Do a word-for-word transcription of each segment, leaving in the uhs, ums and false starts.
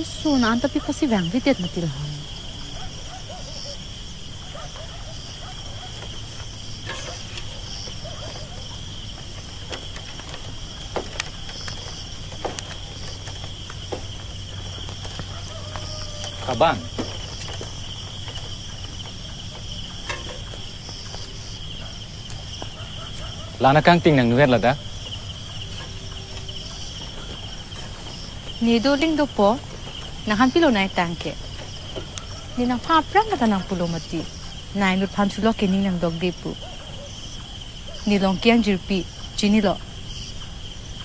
Suna anta pi pusi vangvedet mati lahai. Kabang. Lana kangting nang nuher lada. Ne do ling dopo, nang han pilo nai tangke. Ne nangphan aphrang kata nang pulo mati. Nai nut phan chulo ke ning nang dok de pu. Ne Longki angjirpi, chinilo.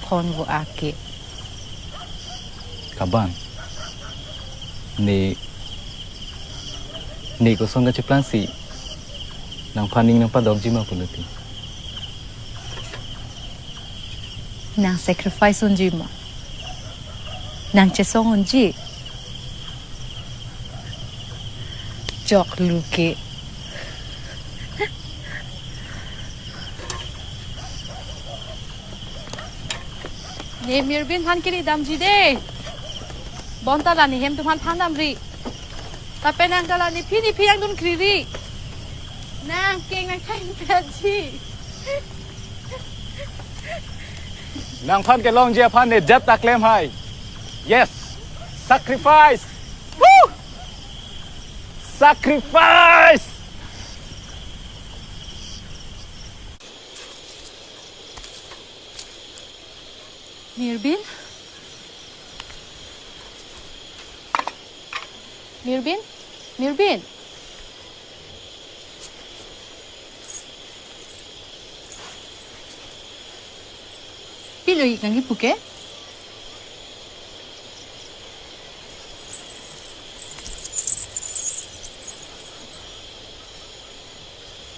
Phone vo ake. Kabang. Ne, ne koson kacheplang si nangphan ning nangpadokji ma pulote. Nang sacrifice unji ma? Nang chesong unji? Choklu ke. Ne Mirbin phan kiri damji de. Bonta la ne hem atum aphan than damri. Lapen nang ta la nephi nephi angdun kriri. Nang keng nang kain petji. Nangphan kelongji aphan ne jat ta klem hai. Yes. Sacrifice. Woo! Sacrifice. Mirbin? Mirbin? Mirbin? Pilo ik nangkipu ke?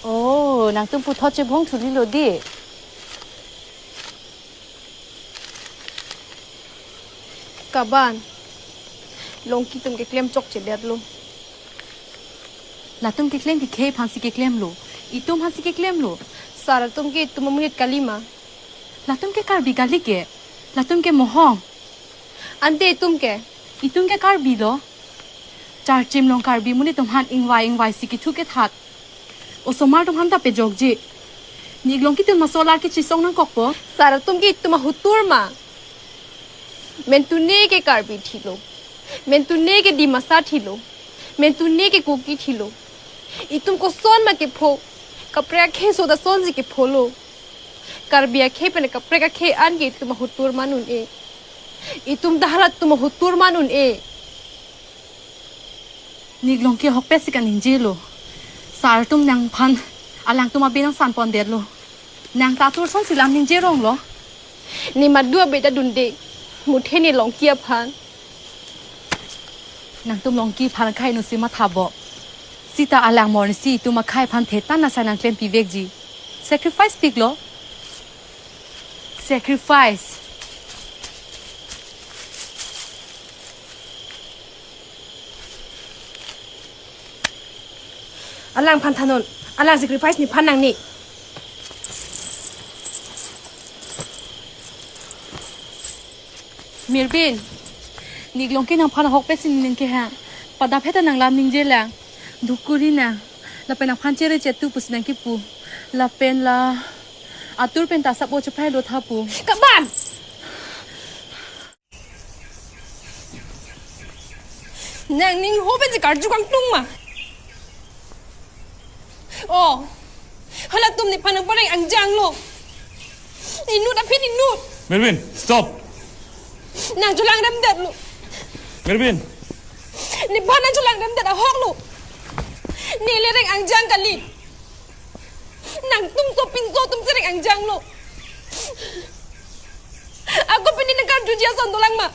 Oh, nangtum puthot chebong thulilo di. Kaban, Longki atum keklem chokchedetlo. Latum keklem kekhei aphansi keklemlo. Itum aphansi keklemlo. Sar atum ke itum amonit kali ma? Latum ke Karbi kali ke. Latum ke mohong. Ante itum ke? Itum ke Karbi lo. Charchim along Karbi amonit atum aphan ingvai ingvai si kethu kethat. Osomar atum aphan ta pejokji. Ne ik Longki atum ma solar kechesong nangkokpo. Sar atum ke itum ahotur ma? Mentune ke Karbi thilo. Mentune ke Dimasa thilo. Mentune ke Kuki thilo. Itum koson ma kepho? Kaprek akhei so ta sonsi kepholo. Karbi akhei pen kaprek akhei an ke itum ahotur ma un-e. Itum ta halatum ahotur ma un-e. Ne ik Longki ahokpet si kaningjelo. Sar atum nangphan alangtum abe nangsanpondetlo. Nang ta atur asonsi lam ningje ronglo. Ne madu abe ta dunde. Muthe ne Longki aphan. Nangtum Longki aphan akhei nu si mathabo. Seta alang morni si itum akhei aphan thetan asai nangklempivekji. Sacrifice piklo. Sacrifice. Alangphan thanon, alang sacrifice nephan nangne. Mirbin, ne ik Longki nangphan ahokpet si ning kehang. Pada pheta nang lam ningjelang. Dukuri nang. Lapen nangphan chere chetu pusi nangkipu. Lapen la atur pen ta sap o chephai lo tha pu. Kaban! Nang ning ho pensi karju kangtung ma? Oh, halatum nephan nangpareng angjanglo. Inut aphi inut. Mirbin, stop. Nang chulang remdetlo. Mirbin. Nephan nang chulang remdet ahoklo. Ne le reng angjang kali. Nangtum sopinso atum si reng angjanglo. Ako pini nang karjuji ason dolang ma?